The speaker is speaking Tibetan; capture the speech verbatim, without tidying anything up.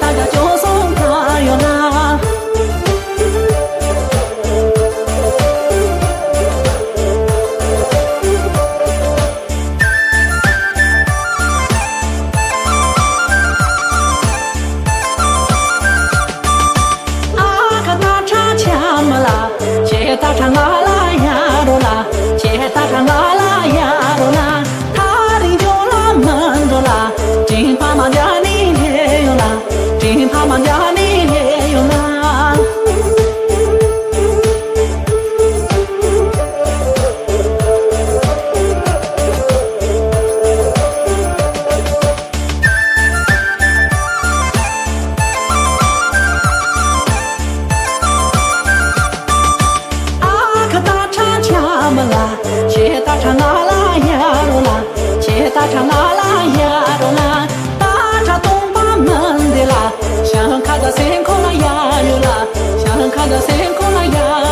ད་ཆ་ཅུང་སོང་ཁ་ཡོད་ན། ཨ་ཁ་ད་ཁྲ་ཆ་མ་ལ། ཁྱེད་ད་ཁྲ་ང་ལ་ཡ་རོ་ལ། ཁྱེད་ད་ཁྲ་ང་ལ་ཡ་རོ་ལ། ཐག་རིང་ཇོ་ལ་མི་འགྲོ་ལ། དྲིན་ཕ་མ་འཇག་ནི་ལས་ཡོང་ལ། དྲིན་ཕ་མ་འཇག་ནི་ལས་ཡོང་ལ། ཨ་ཁ་ད་ཁྲ་ཆ་མ་ལ། ཁྱེད་ད་ཁྲ་ང་ལ་ཡ་རོ་ལ། ཁྱེད་ད་ཁྲ་ང་ལ་ཡ་རོ་ལ། ད་ཁྲ་སྟོང་པ་མི་འདི་ལ། ཞང་ཁ་ད་སེང་ཁོ་ལ་ཡ་ཡོད་ལ། ཞང་ཁ་ད་སེང་ཁོ་ལ་ཡ་